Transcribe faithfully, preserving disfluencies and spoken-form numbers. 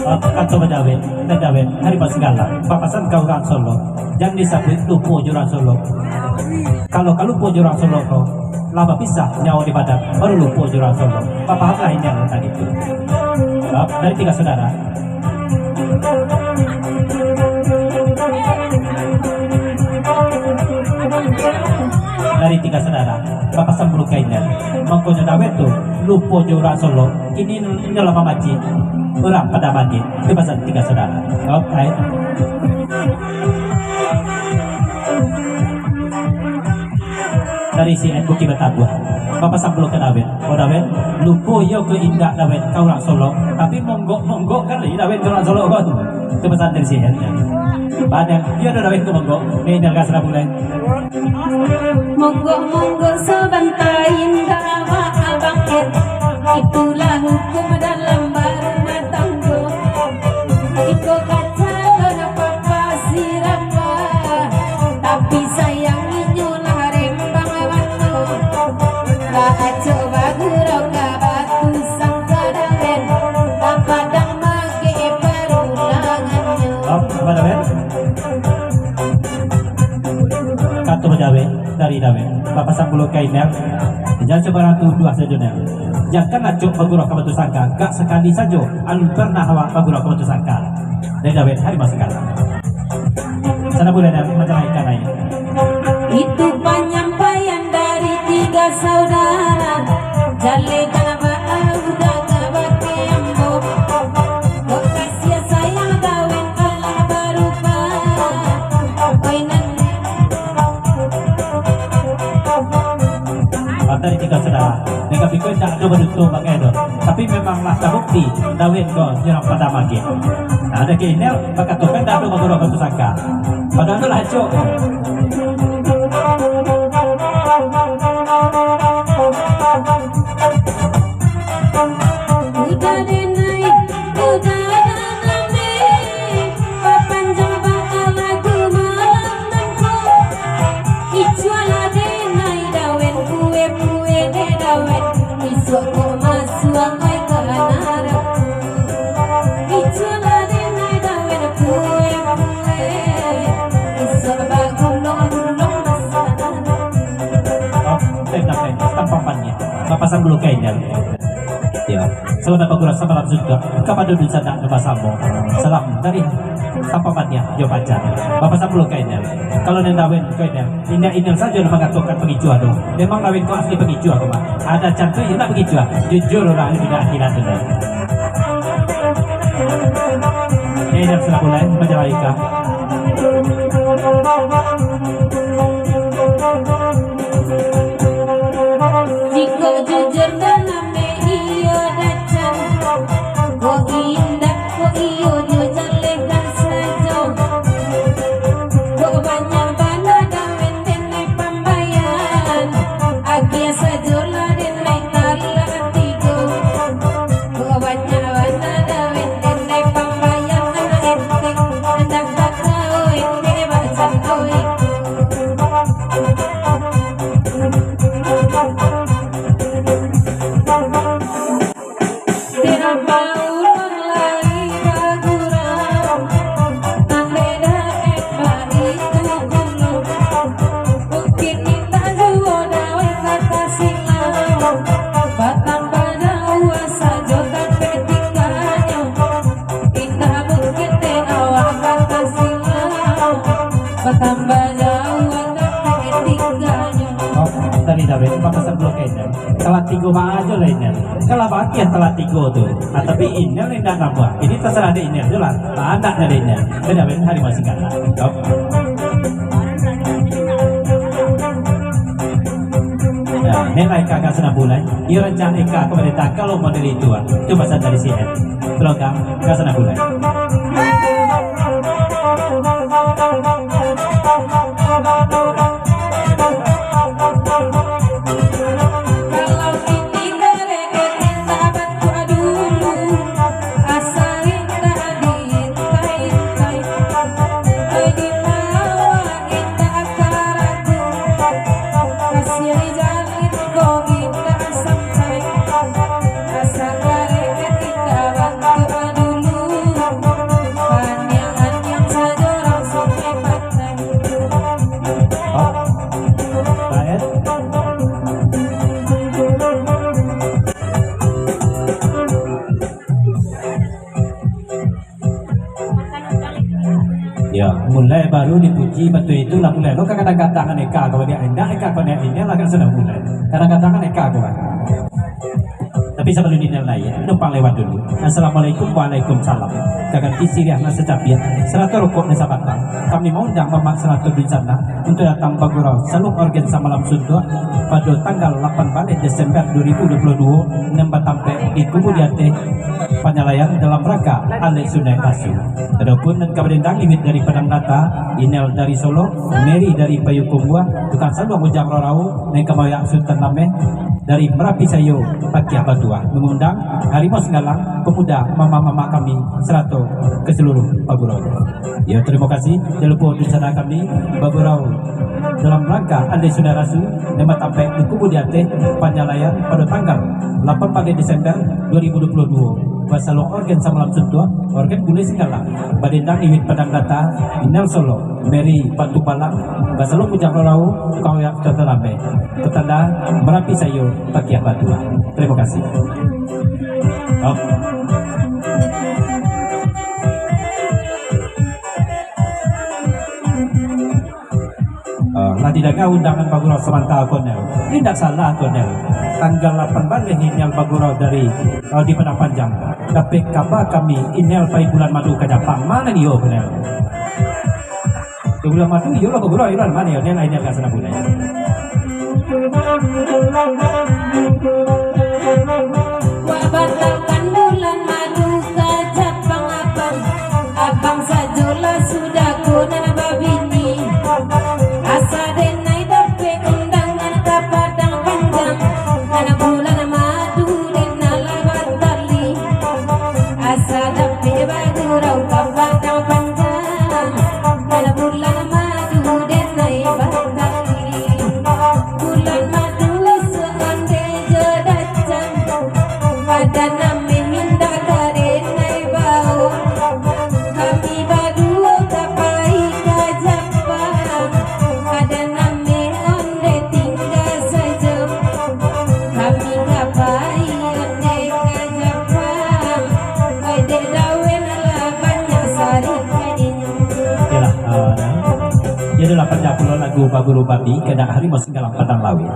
Kato bajawek, bajawek, hari basagala, bapasan ka urang Solok, jan disabuik lupo jo urang Solok. Kalau ka lupo jo urang Solok ko, lah bapisah nyawa di badan, baru lupo jo urang Solok. Bapahamlah inyo tadi tu. Dari tiga saudara. Dari tiga saudara, bapasan pulo ka inyo. Mangkonyo dawek tu, lupo jo urang Solok, kini inyo lah mamacik urang Padang Magek. Itu pasan tiga saudara. Oke. Dari si N Bukik Batabuah. Bapasan pulo ka dawek. Oh, dawek, lupo iyo ko indak dawek ka urang Solok, tapi monggok-monggok kali dawek ka urang Solok ko tu. Itu pasan dari si N. Padahal iyo ado dawek ko monggok. Ni indak ka sadap mulai. Monggok-monggok sabanta indak abah-abah, eh. Itulah hukum dalam barumah tanggo. Iko kaca lah papa sirapa, tapi sayang inyo lah rembang bato. Lah acok bagurau ka batu sangka dawek, ka Padang Magek parundangannyo. Apa dawek? Kato bajawek dari dawek, bapasan pulo ka inyo. Jan sabarang tuduah sajo nyo. Jangan acok bagurau ka batu sangka, gak sakali sajo alun pernah awak bagurau ka batu sangka. Dari dawek hari basagala. Sana bulan dari macam ikan air. Itu panyampaian dari tiga saudara. Jaleh ka bauda ka bakeh ambo. Kok kasiah sayang dawek alah barubah. Oi nan Mata di tiga saudara. Dek kami ko indak ado baduto bagai doh. Tapi memanglah tabukti dawek ko nyerang Padang Magek. Nah, ado ka inyo bakato kan indak ado bagurau batu sangka. Padahal tu lah acok. Uda denai, uda danami, bapanjang baa lagu malam nangko. Icualah denai dawek, pue-pue dek dawek, isuak kok masuak ai ka narako. Icualah denai dawek, pue-pue, isuak bagulung-gulung masalah. Oh, tenang, eh. Tampang paniang. Bapasan pulo ka inyo. Yo. Salamaik bagurau samalam suntuak kapado dunsanak nan basamo. Salam dari Tampang Paniang jo pacar. Bapasan pulo ka inyo. Kalau nan dawek ko inyo, indak inyo sajo nan mangatokan pangicuah tu. Memang dawek ko asli pangicuah ko, Mak. Ado cantuik indak pangicuah. Jujur urang indak akhirat tu. Inyo salah mulai macam Aika. Jikok jujur nan ameh iyo dacan, kok indak, kok iyo jo jaleh nan sajo. Kok banyak bana dawek denai pambayar, agiah sajolah denai talak tigo. Kok banyak bana dawek denai pambayar, anak enteng, andak bakawin dek bacando iko. Dek ampau urang lai bagurau, tandai daek baitu pulo. Mungkin indak juo dawek ka Tasilau, batambah jauah sajo tampek tingganyo. Indak mungkin dek awak ka Tasilau, batambah jauah tampek tingganyo. Oh, tadi dawek, bapasan pulo ka inyo. Talak tigo baa jo lah inyo. Kalau bagian talak tigo tu. Ah, tapi inyo indak namuah. Ini tasarah dek inyo tu lah. Lah, andaknyo dek inyo. Ka dawek hari masih kalah. Stop. Nah, nilai kakak senang bulan. Iyo rancak ika ka panitah kalau model itu, ah. Itu pasan dari si N. Tolong, Kak, kakak senang bulan. Kalau kini karek kita bantuak dulu, asa indak diintai-intai. Ai di tawa indak karago, kasih jalin ko indak sampai. Asa karek kita bantuak dulu. Ya, mulai baru dipuji, batua itu lah mulai lo ka kadang-kadang aneka ko, dia indak aneka ko, dia ini lah kan sudah mulai. Kadang-kadang aneka ko, kan. Tapi sabalun Inel naik, numpang lewat dulu. Assalamualaikum, waalaikumsalam. Ka ganti siriah nan sacabiak, sarato rokok nan sabatang. Kami maundang mamak sarato dunsanak untuak datang bagurau saluang organ samalam suntuak pado tanggal lapan baleh Desember dua ribu dua puluh dua, nan batampek di Kubu di Ateh, Panyalaian dalam rangka alek sunai rasu. Adopun nan ka badendang iwit dari Padang Data, Inel dari Solok, Mary dari Payokumbuah, tukang saluang Ujang Rorau, nan ka maoyak Sutan Lameh dari Marapi Sayo, Pakiah Batuah, mangundang Harimau Singgalang, pemuda, mamak-mamak kami, sarato ka saluruah pagurau. Yo, tarimo kasih. Jan lupo dunsanak kami bagurau dalam rangka alek sunai rasu, nan batampek di Kubu di Ateh, Panyalaian pado tanggal lapan baleh Desember dua ribu dua puluh dua. Basaluang organ samalam suntuak, organ gulai Singgalang, badendang iwit Padang Data, Inel Solok, Mary Batu Palang, basaluang Ujang Rorau, tukang oyak Sutan Lameh, patanda Marapi Sayo, Pakiah Batuah. Tarimo kasih. Op. Ah, lah didanga undangan bagurau samanta, Konel. Indak salah, Konel. Tanggal lapan baleh Inel bagurau dari, ah, di Padang Panjang. Dapek kaba kami, Inel pai bulan madu ka Japang. Ma nan iyo, Konel? Di bulan madu, iyo lah bagurau, iyo lah, ma nan iyo, Inel, Inel ka sana bulan. Wak batakan bulan madu ka Japang, abang. Abang sajolah sudah ko nan babini. Asa denai dapek undangan ka Padang Panjang. Nan bulan madu denai lah batali. Asa dapek bagurau ka Padang Panjang. Nan bulan madu denai batali. Bulan madu seonde jo dacang. Ado nan mintak ka denai bao. Kami baduo ka pai ka Japang. Ado nan onde tingga sajo. Kami ka pai onde ka Japang. Oi dek Dawen lah banyak sarikadinyo. Okelah, ah, nah. Iyo adalah panjang pulo lagu Baburu Babi, kadak Harimau Singgalang Padang Lawik.